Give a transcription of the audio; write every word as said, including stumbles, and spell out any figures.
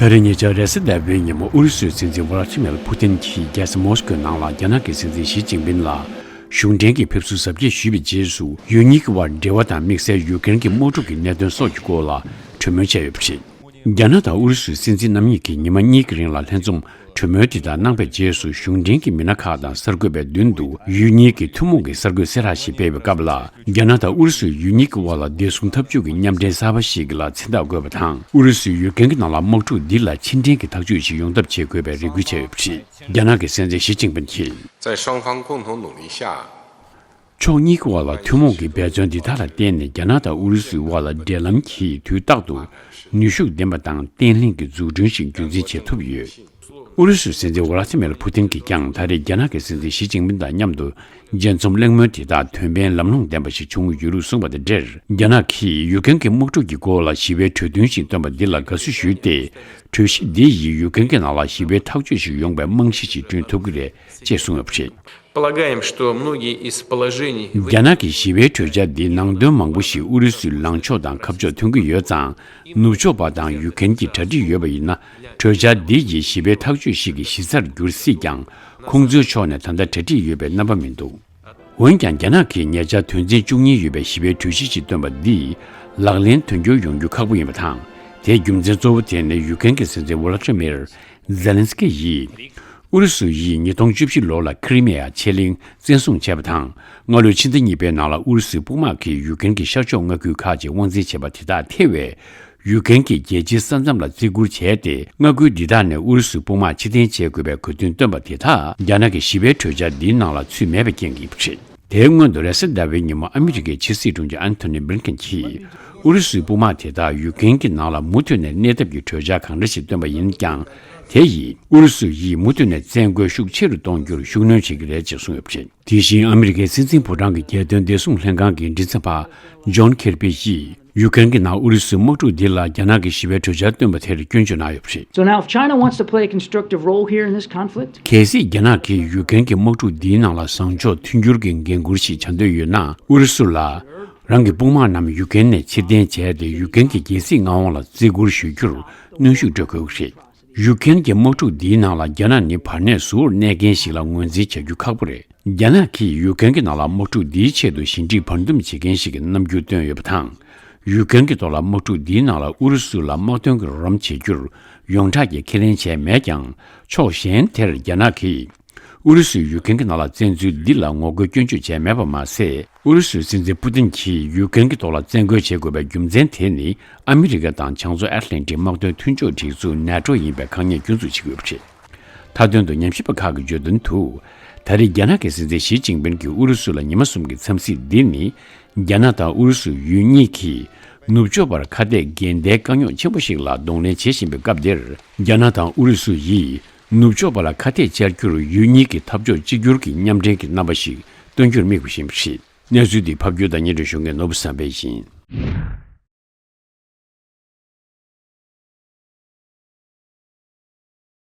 ད་རེས་ཉེ་ཆར་རེས་གཟའ་ཟླ་བའི་ཉིན་མོ་ཨུ་རུ་སུའི་སྲིད་འཛིན་ཝ་ལ་ཏི་མེར་ཕུ་ཏིན་གྱིས་རྒྱལ་ས་མོ་སི་ཀོའི་ནང་ལ་རྒྱ་ནག་གི་སྲིད་འཛིན་ཞི་ཅིན་ཕིན་ལ་གཞུང་འབྲེལ་གྱི་ཕེབས་བསུ་གཟབ་རྒྱས་ཞུས་པའི་རྗེས་སུ། ཡུལ་གཉིས་ཀྱི་དབར་འབྲེལ་བ་དང་དམིགས་བསལ་ཡུཀ་རེན་གྱི་དམག་འཁྲུག་གི་གནད་དོན་སོགས་ཀྱི་སྐོར་ལ་གྲོས་མོལ་བྱས་ཡོད་པ་རེད། རྒྱ་ནག་དང་ཨུ་རུ་སུའི་སྲིད་འཛིན་རྣམ་གཉིས་ཀྱིས་ཉི་མ་གཉིས་ཀྱི་རིང་ལ་ལྷན་འཛོམས་གྲོས་མོལ་དེ་དག་གནང་པའི་རྗེས་སུ། གཞུང་འབྲེལ་གྱི་མི་སྣ་ཁག་དང་གསར་འགོད་པའི་མདུན་དུ་ཡུལ་གཉིས་ཀྱི་ཐུན་མོང་གི་གསར་འགོད་གསལ་བསྒྲགས་ཤིག་སྤེལ་བའི་སྐབས་ལ། རྒྱ་ནག་དང་ཨུ་རུ་སུའི་ཡུལ་གཉིས་ཀྱི་དབར་ལ་བདེ་སྲུང་འཐབ་ཇུས་ཀྱི་མཉམ་འབྲེལ་གསར་པ་ཞིག་ལ་མཚན་རྟགས་བཀོད་པ་དང་། ཨུ་རུ་སུའི་ཡུཀ་རེན་གྱི་ནང་ལ་དམག་འཁྲུག་འདི་ལ་ཕྱིར་འཐེན་གྱི་ཐག་གཅོད་ཅིག་ཡོང་ཐབས་བྱེད་དགོས་པའི་རེ་སྐུལ་བྱས་ཡོད་པ་རེད། རྒྱ་ནག་གི་སྲིད་འཛིན་ཞི་ཅིན་ཕིན་གྱིས། 在双方共同努力下， ཕྱོགས་གཉིས་ཀྱི་དབར་ལ་ཐུན་མོང་གི་འབད་བརྩོན་འདི་དག་ལ་བརྟེན་ནས་རྒྱ་ནག་དང་ཨུ་རུ་སུའི་དབར་ལ་འབྲེལ་ལམ་གྱིས་དུས་རྟག་ཏུ་ནུས་ཤུགས་ལྡན་པ་དང་བརྟན་ལྷིང་གི་འཛུགས་སྐྲུན་ཞིག་རྒྱུན་འཛིན་བྱེད་ཐུབ་ཡོད། ཨུ་རུ་སུའི་སྲིད་འཛིན་ཝ་ལ་ཏི་མེར་ཕུ་ཏིན་གྱིས་ཀྱང་ད་རེས་རྒྱ་ནག་གི་སྲིད་འཛིན་ཞི་ཅིན་ཕིན་དང་མཉམ་དུ་མཇལ་འཛོམས་གླེང་མོལ་དེ་དག་དོན་ཕན་ལམ་ལྷོང་ལྡན་པ་ཞིག་བྱུང་ཡོད་ལུགས་གསུངས་པ་དང་འབྲེལ། རྒྱ་ནག་གིས་ཡུཀ་རེན་གྱི་དམག་འཁྲུག་གི་སྐོར་ལ་ཞི་བའི་གྲོས་མཐུན་ཞིག་བཏོན་པ་འདི་ལ་དགའ་བསུ་ཞུས་ཏེ། གྲོས་གཞི་འདི་ཡིས་ཡུཀ་རེན་གྱི་ནང་ལ་ཞི་བའི་ཐག་གཅོད་ཞིག་ཡོང་པའི་རྨང་གཞི་ཞིག་བསྐྲུན་ཐུབ་ཀྱི་རེད་ཅེས་གསུངས་ཡོད་པ་རེད། Полагаем, что многие из положений в རྒྱ་ནག་གི་ཞི་བའི་གྲོས་འཆར་འདིའི་ནང་དོན་མང་པོ་ཞིག་ཨུ་རུ་སུའི་ལངས་ཕྱོགས་དང་ཁ་ཕྱོགས་མཐུན་གྱི་ཡོད་ཙང་། ནུབ་ཕྱོགས་པ་དང་ཡུཀ་རེན་གྱིས་གྲ་སྒྲིག་ཡོད་པ་ཡིན་ན། གྲོས་འཆར་འདི་ཡིས་ཞི་བའི་ཐག་གཅོད་ཞིག་གི་གཞི་རྩར་འགྱུར་སྲིད་ཀྱང་། ཁོང་ཚོའི་ཕྱོགས་ནས་ད་ལྟ་གྲ་སྒྲིག་ཡོད་པའི་རྣམ་པ་མི་འདུག་འོན་ཀྱང་། རྒྱ་ནག་གིས་ཉེ་ཆར་དོན་ཚན་བཅུ་གཉིས་ཡོད་པའི་ཞི་བའི་གྲོས་གཞི་ཞིག་བཏོན་པ་འདིས་ལག་ལེན་དོན་འཁྱོལ་ཡོང་རྒྱུ་ཁག་པོ་ཡིན་པ་དང་། དེའི་རྒྱུ་མཚན་གཙོ་བོ་དེ་ནི་ཡུཀ་རེན་གྱི་སྲིད་འཛིན་ཝོ་ལ་ཏི་མིར་ཛེ་ལན་སི་ཀི་ཡིས། ཨུ་རུ་སུ་ཡིས་ཉིས་སྟོང་བཅུ་བཞི་ལོ་ལ་ཁི་རི་མི་ཡ་ཕྱེད་གླིང་བཙན་བཟུང་བྱས་པ་དང་། སྔ་ལོའི་ཕྱི་ཟླ་གཉིས་པའི་ནང་ལ་ཨུ་རུ་སུའི་དཔུང་དམག་གིས་ཡུཀ་རེན་གྱི་ཤར་ཕྱོགས་མངའ་ཁུལ་ཁག་ཅིག་དབང་འཛིན་བྱས་པ་དེ་དག་ཐེ་བའི། ཡུཀ་རེན་གྱི་རྒྱལ་སྤྱིའི་ས་མཚམས་ལ་བརྩི་བཀུར་བྱས་ཏེ། མངའ་ཁུལ་འདི་དག་ནས་ཨུ་རུ་སུའི་དཔུང་དམག་ཕྱིར་འཐེན་བྱེད་དགོས་པའི་གོ་སྟོན་བཏོན་པ་དེ་དག་རྒྱ་ནག་གི་ཞི་བའི་གྲོས་འཆར་འདིའི་ནང་ལ་ཚུད་མེད་པའི་རྐྱེན་གྱིས་ཡིན་པ་རེད། དེའི་སྔོན་དུ་རེས་གཟའ་ཟླ་བའི་ཉིན་མོ་ཨ་མི་རི་ཀའི་ཕྱི་སྲིད་དྲུང་ཆེ་ཨན་ཐོ་ནི་བྷི་ལིན་ཀེན་གྱིས། ཨུ་རུ་སུའི་དཔུང་དམག་དེ་དག་ཡུཀ་རེན་གྱི་ནང་ལ་མུ་མཐུད་ནས་གནས་ཐབས་ཀྱི་གྲོས་འཆར་གང་འདྲ་ཞིག་བཏོན་པ་ཡིན་ཀྱང་། དེ་ཡིས་ཨུ་རུ་སུ་ཡིས་མུ་མཐུད་ནས་བཙན་རྒོལ་ཤུགས་ཆེ་རུ་གཏོང་རྒྱུར་ཤུགས་སྣོན་བྱེད་ཀྱི་རེད་ཅེས་གསུངས་ཡོད་པ་རེད། དེ་བཞིན་ཨ་མི་རི་ཀའི་སྲིད་འཛིན་ཕོ་བྲང་གི་རྒྱལ་དོན་བདེ་སྲུང་ལྷན་ཁང་གི་མགྲིན་ཚབ་པ་ཇོན་ཁེར་པི་ཡིས། ཡུཀ་རེན་གྱི་ནང་ཨུ་རུ་སུའི་དམག་འཁྲུག་འདི་ལ་རྒྱ་ནག་གིས་ཞི་བའི་གྲོས་འཆར་བཏོན་པ་དེར་སྐྱོན་བརྗོད་གནང་ཡོད་པ་རེད། So now, if China wants to play a constructive role here in this conflict, གལ་སྲིད་རྒྱ་ནག་གིས་ཡུཀ་རེན་གྱི་དམག་འཁྲུག་འདིའི་ནང་ལ་བཟང་ཕྱོགས་མཐུན་འགྱུར་གྱི་འགན་འཁུར་ཞིག་བྱ་འདོད་ཡོད་ན། ཨུ་རུ་སུ་ལ་རང་གི་དཔུང་དམག་རྣམས་ཡུཀ་རེན་ནས་ཕྱིར་འཐེན་བྱས་ཏེ། ཡུཀ་རེན་གྱི་རྒྱལ་སྲིད་མངའ་དབང་ལ་བརྩི་བཀུར་ཞུ་རྒྱུར་གནོན་ཤུགས་སྤྲོད་དགོས་ཀྱི་རེད། ཡུཀ་རེན་གྱི་དམག་འཁྲུག་འདིའི་ནང་ལ་རྒྱ་ནག་ནི་བར་གནས་ཟུར་གནས་མཁན་ཞིག་ལ་ངོས་འཛིན་བྱ་རྒྱུ་ཁག་པོ་རེད། རྒྱ་ནག་གིས་ཡུཀ་རེན་གྱི་ནང་ལ་དམག་འཁྲུག་འདིའི་ཆེད་དུ་ཞི་འགྲིག་བར་འདུམ་བྱེད་མཁན་ཞིག་གི་རྣམ་འགྱུར་བཏོན་ཡོད་པ་དང་། ཡུཀ་རེན་གྱི་ཐོག་ལ་དམག་འཁྲུག་འདིའི་ནང་ལ་ཨུ་རུ་སུ་ལ་དམག་དོན་གྱི་རོགས་རམ་བྱེད་རྒྱུར་ཡོངས་གྲགས་ཀྱིས་ཁས་ལེན་བྱས་མེད་ཀྱང་། ཕྱོགས་གཞན་དེར་རྒྱ་ནག་གིས་ཨུ་རུ་སུས་ཡུཀ་རེན་གྱི་ནང་ལ་བཙན་འཛུལ་འདི་ལ་ངོ་རྒོལ་སྐྱོན་བརྗོད་བྱས་མེད་པ་མ་ཟད། ཨུ་རུ་སུའི་སྲིད་འཛིན་པུ་ཏིན་གྱིས་ཡུཀ་རེན་གྱི་ཐོག་ལ་བཙན་རྒོལ་བྱེད་དགོས་པའི་རྒྱུ་མཚན་དེ་ནི། ཨ་མི་རི་ཀ་དང་བྱང་མཚོ་ཨེཊ་ལན་ཊིག་དམག་དོན་མཐུན་ཕྱོགས་སྒྲིག་འཛུགས་ནེ་ཊོ་ཡིན་པའི་ཁ་ཉེས་སྐྱོན་འཛུགས་བྱེད་ཀྱི་ཡོད་པ་རེད། མཐའ་དོན་དུ་ཉམས་ཞིབ་པ་ཁག་གིས་བརྗོད་དོན་དུ། ད་རེས་རྒྱ་ནག་གི་སྲིད་འཛིན་ཞི་ཅིན་ཕིན་གྱི་ཨུ་རུ་སུ་ལ་ཉི་མ་གསུམ་གྱི་འཚམས་གཟིགས་འདི་ནི། རྒྱ་ནག་དང་ཨུ་རུ་སུ་ཡུལ་གཉིས་ཀྱིས་ནུབ་ཕྱོགས་པར་ཁ་གཏད་འགལ་ཟླའི་དཀའ་རྙོག་ཆེན་པོ་ཞིག་ལ་གདོང་ལེན་བྱེད་བཞིན་པའི་སྐབས་འདིར། རྒྱ་ནག་དང་ཨུ་རུ་སུ་ཡིས་ནུབ་ཕྱོགས་པ་ལ་ཁ་གཏད་བཅར་རྒྱུར་ཡུལ་གཉིས་ཀྱི་འཐབ་ཕྱོགས་གཅིག་གྱུར་གྱི་མཉམ་འབྲེལ་གྱི་རྣམ་པ་ཞིག་སྟོན་རྒྱུར་དམིགས་པ་ཡིན་པ་རེད། གནས་ཚུལ་འདི་ཕབ་སྒྱུར་དང་སྙན་སྒྲོན་ཞུ་མཁན་ནོར་བུ་བསམ་འཕེལ་ཡིན།